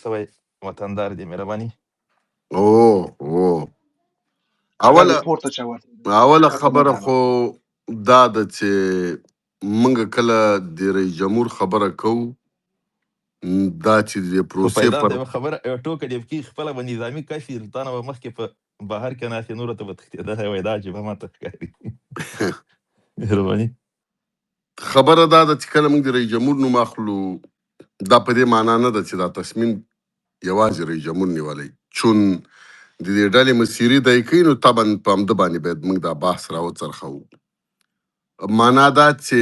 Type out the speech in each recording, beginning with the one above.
سوی وطندار دی. مهرباني. او او هغه اوله د پورته چاورته اوله کښته نه خبره ده. خو دا ده چې مونږ کله د رئیس جمهور خبره کوو، دا چې د خو پروسې پیدا پر د یو خبره، یو ټوکه دی کې خپله به نظامي کس یې، تا نه به مخکې په بهر کې ناست یې، نورو ته به تښتېدلی وای. دا عجیبه ماته ښکاري. مهرباني. خبره دا ده چې کله موږ د رئیس جمهور نوم اخلو، دا په دې معنا نه ده چې دا تصمیم یوازې رئیس جمهور نیولی، چون د دې ډلې مسیري دی کوي، نو طبعا په همده باندې باید موږ دا بحث راوڅرخوو. معنا دا چې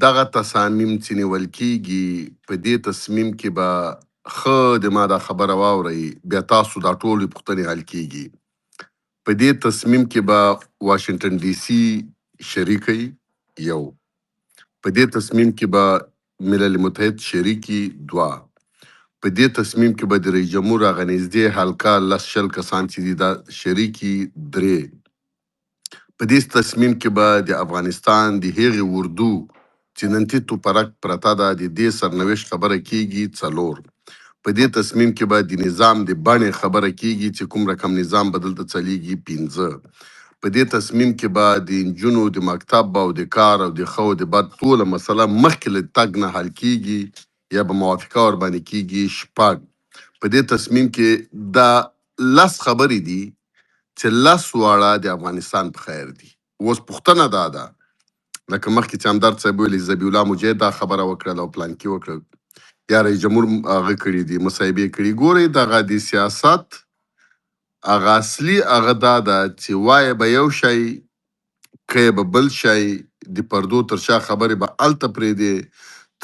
دغه تصامیم چې نیول کیږي، په دې تصمیم کې به ښه د ما دا خبره واورئ، بیا تاسو دا ټولې پوښتنې حل کیږي. په دې تصمیم کې به واشنګټن ډي سي شریکي یو، په دې تصمیم کې به ملل متحد شریکي دوه، په دې تصمیم کې به د رئیس جمهور هغه نږدې حلقه لس شل کسان چې دي دا شریکي درې، په دې تصمیم کې به د افغانستان د هغې اردو چې نن تیت و پرک پرته ده د دې سرنوشت خبره کیږي څلور، په دې تصمیم کې به د نظام د بڼې خبره کیږي چې کوم رقم نظام به دلته چلیږي پنځه، په دې تصمیم کې به د نجونو د مکتب او د کار او د ښه او د بد ټوله مسله مخکې له تګ نه حل کیږي یا به موافقه ورباندې کیږي شپږ، په دې تصمیم کې دا لس خبرې دي چې لس واړه د افغانستان په خیر دي. اوس پوښتنه دا ده، لکه مخکې چې همدرد صاحب ویلي، ذبیح الله مجاهد دا خبره وکړه او پلانکي وکړه یا رئیس جمهور هغه کړي دي، مصاحبې کړي. ګورئ دغه د سیاست هغه اصلي هغه دا ده چې وایې به یو شی، کوې به بل شی، د پردو تر شا خبرې به هلته پرېږدې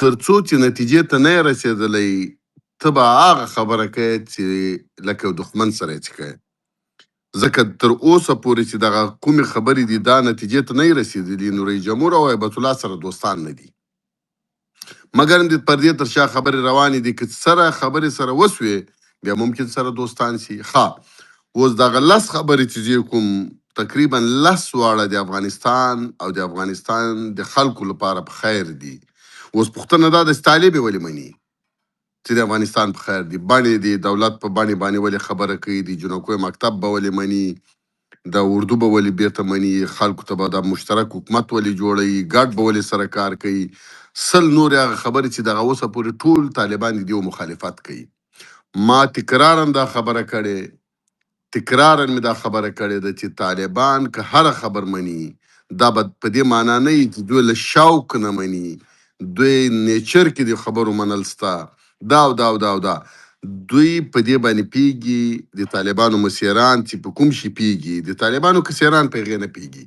تر څو چې نتیجې ته نه یې رسېدلی، ته به هغه خبره کوې چې لکه یو دښمن سره یې چې کوې. ځکه تر اوسه پورې چې دغه کومې خبرې دي دا نتیجې ته نه یې رسېدلي، نو رئیس جمهور او هیبت الله سره دوستان نه دي، مګر د پردې تر شا خبرې روانې دي. که سره خبرې سره وسوې بیا ممکن سره دوستان شي. ښه، اوس دغه لس خبرې چې زه کوم، تقریبا لس واړه د افغانستان او د افغانستان د خلکو لپاره په خیر دي. اوس پوښتنه دا ده چې طالب یې ولې مني چې د افغانستان په خیر دي؟ بڼې دي، دولت په بڼې باندې ولې خبره کوي؟ د جنکو مکتب به ولې مني؟ د اردو به ولې بیرته مني؟ خلکو ته به دا مشترک حکومت ولې جوړوي؟ ګډ به ولې سره کار کوي؟ سل نورې هغه خبرې چې دغه اوسه پورې ټول طالبان د دې مخالفت کوي. ما تکرارا دا خبره کړې، تکرارا مې دا خبره کړې ده چې طالبان که هره خبر مني، دا به په دې معنا نه وي چې دوی له شوق نه مني، دوی نیچر کې د خبرو منل سته، دا او دا او دا او دا. دوی په دې باندې پیږي، د طالبانو مسیران چې په کوم شي پیږي، د طالبانو کسیران په هغې نه پیږي.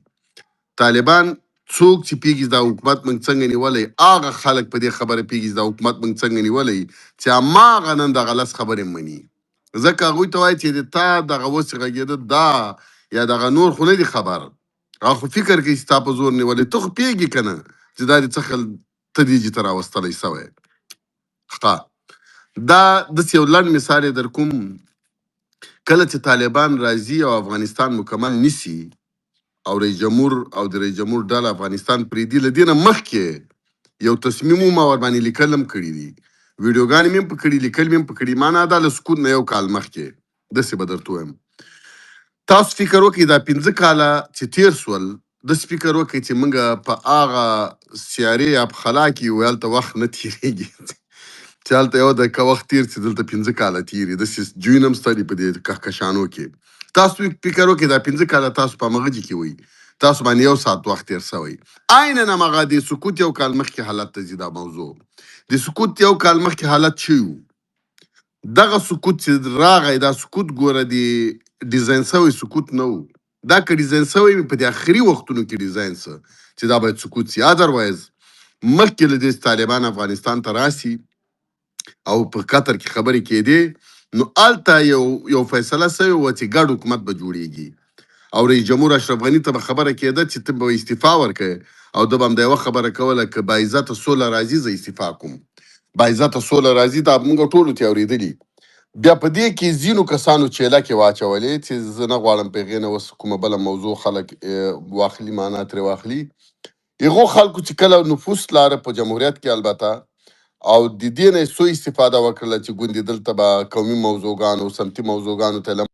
طالبان څوک چې پیږي دا حکومت موږ څنګه نیولی، هغه خلک په دې خبره پیږي دا حکومت موږ څنګه نیولی چې هماغه نن دغه لس خبرې مني. ځکه هغوی ته وایي چې د تا دغه اوس چې غږېده دا یا دغه نور خو نه دي خبر، هغه خو فکر کوي چې تا په زور نیولی، ته خو پیږي که نه چې دا دې څه خل ته دې جي ته راوستلی سوی. ښه، دا داسې یو لنډ مثال یې در کوم. کله چې طالبان راځي او افغانستان مکمل نیسي او رئیس جمهور او د رئیس جمهور ډله افغانستان پرېږدي، له دې نه مخکې یو تصمیم و، ما ورباندې لیکل هم کړي دي، ویډیوګانې مې هم په کړي، لیکل مې هم په کړي. معنا دا له سکوت نه یو کال مخکې داسې به درته ووایم. تاسو فکر وکړئ دا 5 کاله چې تېر سول، داسې فکر وکړئ چې موږ په هغه سیارې یا په خلا کې یو، هلته وخت نه تېرېږي چې هلته یو دقیقه وخت تېر سي، دلته 5 کاله تېري. داسې جوین هم شته دي په دې کهکشانو کې. تاسو فکر وکړئ دا 5 کاله تاسو په همغه جي کې وئ، تاسو باندې یو ساعت وخت تېر سوی. عیناً همغه د سکوت یو کال مخکې حالت ته ځي. دا موضوع د سکوت یو کال مخکې حالت شوی و. دغه سکوت چې راغی، دا سکوت ګوره د ډیزاین سوی سکوت نه و. دا که ډیزاین سوی وي په دې اخري وختونو کې ډیزاین سه چې دا باید سکوت سي. ادروایز مخکې له دې چې طالبان افغانستان ته راسي او په قطر کې خبرې کېدې، نو هلته یو فیصله سوې وه چې ګډ حکومت به جوړېږي او رئیس جمهور اشرف غني ته به خبره کېده چې ته به استعفا ورکړې، او ده به هم د یوه خبره کوله که باعزته سوله راځي زه استعفا کوم، باعزته سوله راځي. دا موږ ټولو ته اورېدلي. بیا په دې کې ځینو کسانو چیلکې واچولې چې زه نه غواړم په هغې نه اوس کومه بله موضوع خلک واخلي، معنا ترې واخلي. هغو خلکو چې کله نفوس لاره په جمهوریت کې، البته او د دې نه یې سوء استفاده وکړله چې ګوندې دلته به قومي موضوعګانو، سمتي موضوعګانو ته لمن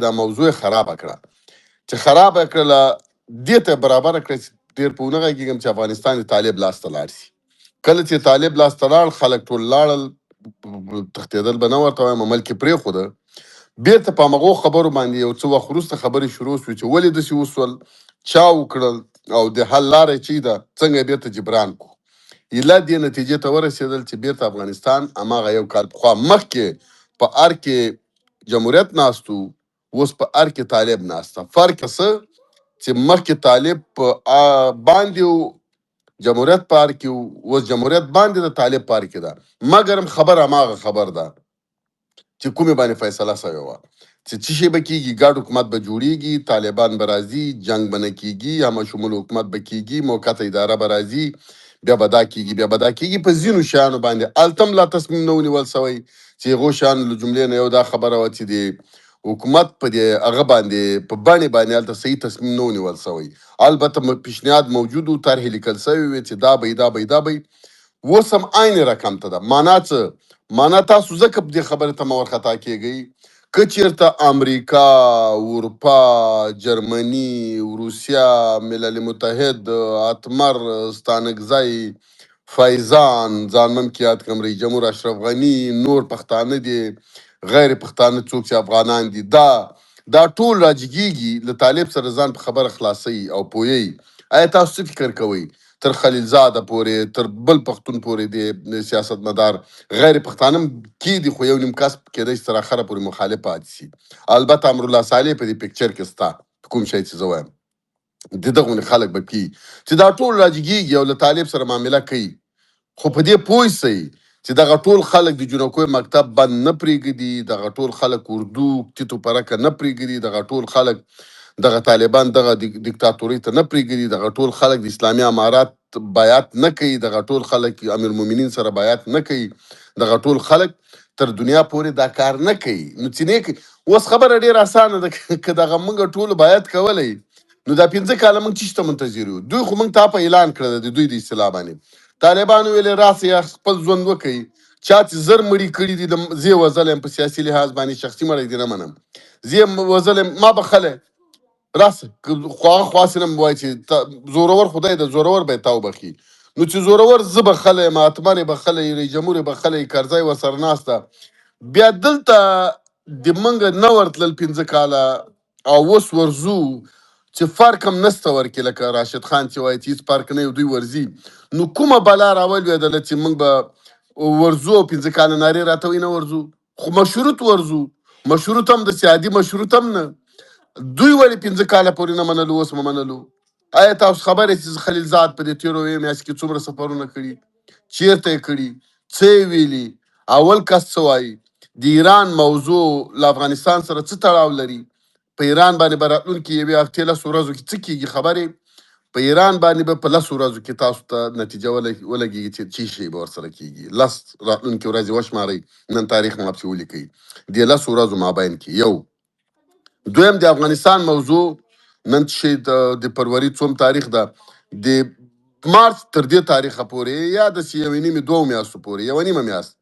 دا موضوع یې خرابه کړه. چې خرابه کړله، دې ته برابره کړه چې ډېر په ونه غږېږم چې افغانستان د طالب لاس ته لاړ شي. کله چې طالب لاس ته لاړ، خلک ټول لاړل، تښتېدل به نه ورته وایم، ملک یې پرېښوده. بېرته په همغو خبرو باندې یو څه وخت وروسته خبرې شروع شوې چې ولې داسې وشول، چا وکړل او د حل لاره یې چی ده، څنګه یې بېرته جبران کړو. ایله دې نتیجې ته ورسېدل چې بېرته افغانستان هماغه یو کال پخوا مخکې په ارګ کې جمهوریت ناست و، اوس په ارګ کې طالب ناست ده. فرق یې څه چې مخکې طالب په باندې و، جمهوریت په ارګ کې و، اوس جمهوریت باندې د طالب په ارګ کې ده، مګر هم خبره هماغه خبر ده چې کومې باندې فیصله شوې وه چې څه شی به کېږي، ګډ حکومت به جوړیږي، طالبان به راځي، جنګ به نه کېږي، همه شمول حکومت به کېږي، موقته اداره به راځي، بیا به دا کېږي، بیا به دا کېږي. په ځینو شیانو باندې هلته هم لا تصمیم نه و نیول شوی چې هغو شیانو له جملې نه یو دا خبره وه چې د حکومت په دې هغه باندې په بڼې باندې هلته صحیح تصمیم نه و نیول شوی. البته پیشنهاد موجود و، طرحې لیکل شوې وې چې دا به وي، دا به وي، دا به وي. اوس هم عین رقم ته ده. معنا څه؟ معنا تاسو ځکه په دې خبرې ته مه ورخطا کېږئ که چېرته امریکا، اروپا، جرمني، روسیا، ملل متحد، اتمر، ستانکزی، فیضان، ځان مم کې یاد کړم، رئیس جمهور اشرف غني، نور پښتانه دي، غیر پښتانه څوک چې افغانان دي، دا ټول راجګېږي له طالب سره ځان په خبره خلاصوي او پوهوي. آیا تاسو څه فکر کوئ تر خلیلزاده پورې، تر بل پښتون پورې دې سیاستمدار غیر پښتانه هم کېدي، خو یو نیم کس کېدای شي تر اخره پورې مخالف پاتې شي. البته امرالله صالح په دې پکچر کې سته، کوم شی چې زه وایم د دغه غوندې خلک به کېږي چې دا ټول راجګېږي او له طالب سره معامله کوي. خو په دې پوه شئ چې دغه ټول خلک د جنکو مکتب بند نه پرېږدي، دغه ټول خلک اردو تیتو پرکه نه پرېږدي، دغه ټول خلک دغه طالبان دغه دیکتاتورۍ ته نه پرېږدي، دغه ټول خلک د اسلامي امارات بیعت نه کوي، دغه ټول خلک امیر المؤمنین سره بیعت نه کوي، دغه ټول خلک تر دنیا پورې دا کار نه کوي. نو چې نه کوي، اوس خبره ډېره اسانه ده، که دغه موږ ټولو بیعت کولی نو دا 5 کاله موږ چیش ته منتظر یو؟ دوی خو موږ ته په اعلان کړل، د دوی د اصطلاح باندې طالبانو ویلې راسئ خپل ژوند وکړئ، چا چې 1000 مړي کړي دي، زه یې وزلی یم په سیاسي لحاظ باندې، شخصي مړی دې نه منم، زه یې وزلی یم، ما بخښلی راسه، خو هغه خو هسې نه وایي چې زورور خدای ده، زورور به یې تا وبخښي. نو چې زورور زه بخښلی یم، اتمر یې بخښلی، رئیس جمهور یې بخښلی، کرزی ورسره ناسته، بیا دلته د موږ نه ورتلل 5 کاله او اوس ورځو چې فرق هم نسته ورکې، لکه راشد خان چې وایي چې هېڅ فرق نه یو، دوی ورځي. نو کومه بلا راولوېدله چې موږ به ورځو او 5 کاله نارې راته وایي نه ورځو، خو مشروط ورځو، مشروط هم داسې عادي مشروط هم نه. دوی ولې 5 کاله پورې نه منلو، اوس مو منلو؟ آیا تاسو خبر یئ چې خلیلزاد په دې تېرو یوې میاشت کې څومره سفرونه کړي، چیرته یې کړي، څه یې ویلي، اول کس څه وایي، د ایران موضوع له افغانستان سره څه تړاو لري، په ایران باندې به راتلونکې یوې هفتې 10 ورځو کې څه کېږي خبرې، په ایران باندې به په 10 ورځو کې تاسو ته نتیجه ولګېږي چې چی شی به ورسره کېږي. 10 راتلونکې ورځې وشمارئ، نن تاریخ ما پسې ولیکئ، دې 10 ورځو مابین کې یو. دویم د افغانستان موضوع نن چې د فروري څوم تاریخ ده، د مارچ تر دې تاریخه پورې یا داسې یوې نیمې دوو میاشتو پورې، یوه نیمه میاشت،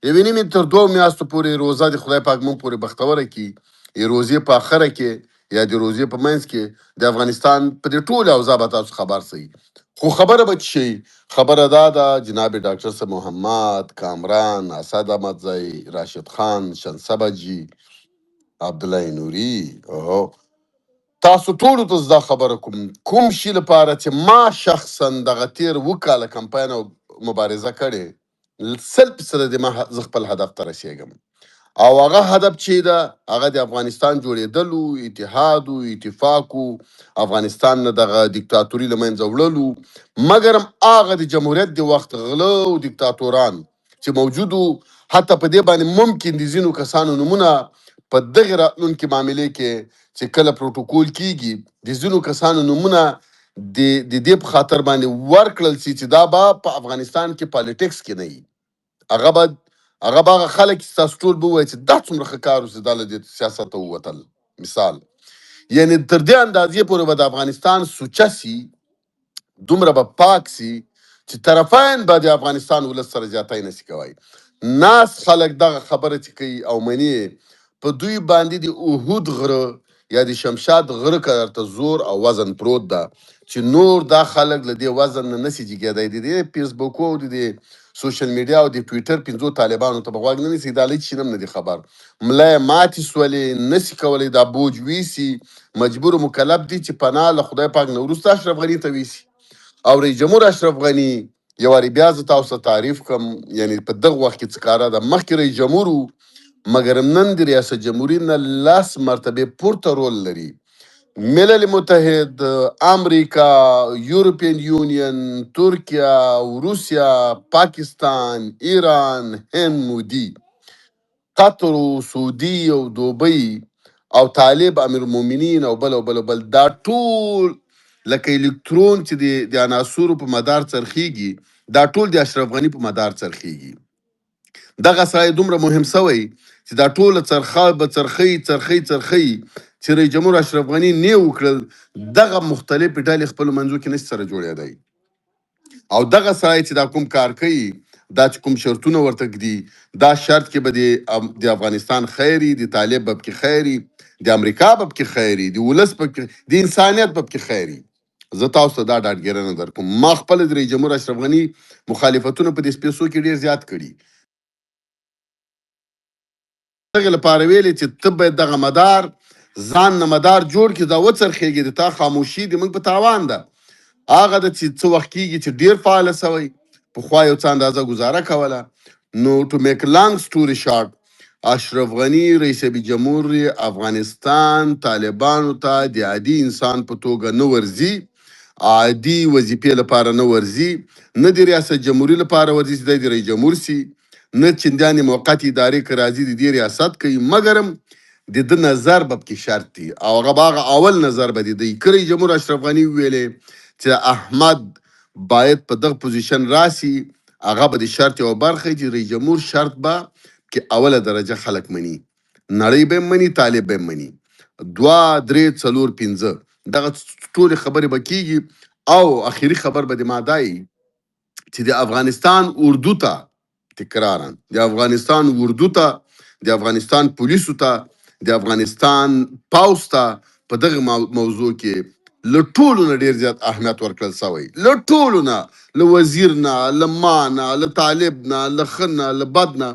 یوې نیمې تر دوو میاشتو پورې روزه د خدای پاک مونږ پورې بختوره کړي، ای روزې په اخره کې یا د روزې په منځ کې د افغانستان په دې ټولو اوضاع به تاسو خبر شئ. خو خبره به څه شي؟ خبره دا ده جناب ډاکټر صاحب محمد کامران، اسد احمدزی، راشد خان، شنسبه جي، عبدالله نوري، تاسو ټولو ته زه دا خبره کوم، کوم شي لپاره چې ما شخصا دغه تېر 7 کاله کمپاین او مبارزه کړې، 100% دې ما زه خپل هدف ته رسېږم. او هغه هدف چې ده هغه د افغانستان جوړېدلو، اتحاد و، اتفاق و، افغانستان نه دغه دیکتاتوري له منځه وړلو. مګر هم هغه د جمهوریت د وخت غله او دیکتاتوران چې موجود وو، حتی په دې باندې ممکن د ځینو کسانو نومونه په دغې راتلونکې معاملې کې چې کله پروتوکول کیږي، د ځینو کسانو نومونه د دې په خاطر باندې ورکړل شي چې دا به په افغانستان کې پالیټکس کې نه وي. هغه به هغه خلک چې تاسو ټول به ووایي چې دا څومره ښه کار و چې دا له دې سیاسته ووتل، مثال یعنی تر دې اندازې پورې به د افغانستان سوچه سي، دومره به پاک سي چې طرفین به د افغانستان ولس سره زیاتی نسی کوي. ناس خلک دغه خبره چې کوي او مني یې، په دوی باندې د احد غره یا د شمشاد غره که زور او وزن پروت ده چې نور دا خلک له دې وزن نه نسی جګېدای. د دې فیسبوکو او د دې سوشل میډیا او د ټویټر پنځو طالبانو ته به غوږ نه نیسي، دا له هېڅ شي نه هم نه دي خبر. ملا یې ماتې سولې، نسی کولی دا بوج ویسي، مجبور او مکلف دي چې پناه له خدای پاک نه وروسته اشرف غني ته ویسي. او رئیس جمهور اشرف غني یو وارې بیا زه تاسو ته تعریف کړم، یعنی په دغه وخت کې څه کاره ده. مخکې رئیس جمهور و، مګر نن د ریاست جمهوري نه لس مرتبې پورته رول لري. ملل متحد، امریکا، یورپین یونین، ترکیه، روسیا، پاکستان، ایران، هند، مودي، قطر او سعودي او دوبۍ او طالب امیر المؤمنین او بل او بل او بل، دا ټول لکه الکترون چې د عناصرو په مدار څرخیږي، دا ټول د اشرف غني په مدار څرخیږي. دغه سړی دومره مهم سوی چې دا ټوله څرخه به څرخی څرخی څرخی چې رئیس جمهور اشرف غني نه وکړل، دغه مختلفې ډلې خپلو منځو کې نشي سره جوړېدای. او دغه سړی چې دا کوم کار کوي، دا چې کوم شرطونه ورته ږدي، دا شرط کې به د افغانستان خیري، د طالب به پکې خیري، د امریکا به پکې خیري، د ولس به پکې، د انسانیت به پکې خیري. زه تاسو ته دا ډاډګیرنه درکوم، ما خپله د رئیس جمهور اشرف غني مخالفتونه په دې سپېڅو کې ډېر زیات کړي، دغه لپاره ویلې چې ته باید دغه مدار ځان نه مدار جوړ کړې، دا وڅرخېږي، د تا خاموشي د موږ په تاوان ده. هغه د چې څه وخت کېږي چې ډېر فعاله سوی، پخوا یو څه اندازه ګزاره کوله. نو ټو میک لانګ سټوري شارټ، اشرف غني رئیس جمهور افغانستان طالبانو ته د عادي انسان په توګه نه ورځي، عادي وظیفې لپاره نه ورځي، نه د ریاست جمهوري لپاره ورځي چې دی د رئیس جمهور سي، نه چندیانې موقت ادارې که راځي د دې ریاست کوي، مګرم د ده نظر به پکې شرط دی او هغه به هغه اول نظر به دی دی که رئیس جمهور اشرف غني وویلې چې احمد باید په دغه پوزیشن راسي، هغه به د شرط یوه برخه وي چې رئیس جمهور شرط به کې اوله درجه خلک مني، نړۍ به یې مني، طالب به یې مني. 2 3 4 5 دغه ټولې خبرې به کېږي. او اخري خبر به د ما دای چې د افغانستان اردو ته تکراراً، د افغانستان اردو ته، د افغانستان پولیسو ته، د افغانستان پوځ ته په دغه موضوع کې له ټولو نه ډېر زیات اهمیت ورکړل شوی، له ټولو نه، له وزیر نه، له ما نه، له طالب نه، له ښه نه، له بد نه.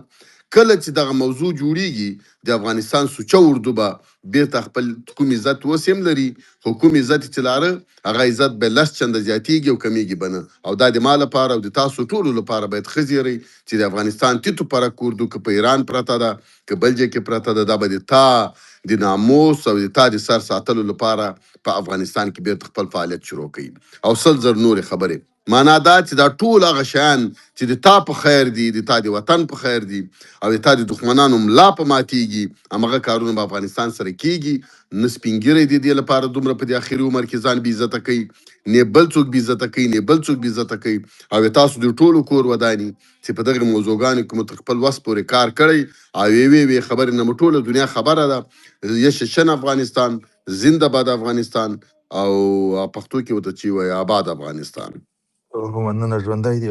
کله چې دغه موضوع جوړیږي، د افغانستان سوچه اردو به بیرته خپل کوم عزت اوس هم لري، خو کوم عزت چې لاره هغه عزت به لس چنده زیاتیږي او کمیږي به نه. او دا د ما لپاره او د تاسو ټولو لپاره باید ښه زیری چې د افغانستان تیتو پرک اردو که په ایران پرته ده که بل ځای کې پرته ده، دا به د تا د ناموس او د تا د سر ساتلو لپاره په افغانستان کې بیرته خپل فعالیت شروع کوي. او سل زر نورې خبرې. معنا دا چې دا ټول هغه شیان چې د تا په خیر دي، د تا د وطن په خیر دي او د تا د دښمنانو ملا په ماتیږي، همغه کارونه به افغانستان سره کیږي. نه سپینږیری د دې لپاره دومره په دې اخري عمر کې ځان بې عزته کوي، نه بل څوک بې عزته کوي، نه بل څوک بې عزته کوي. او تاسو د ټولو کور وداني چې په دغه موضوعګانو کې مو تر خپل وس پورې کار کړی او یوې یوې خبرې نه مو ټوله دنیا خبره ده. یششن افغانستان، زنده باد افغانستان، او پښتو کې ورته چې وایي آباد افغانستان. مننه، ژوندی دی.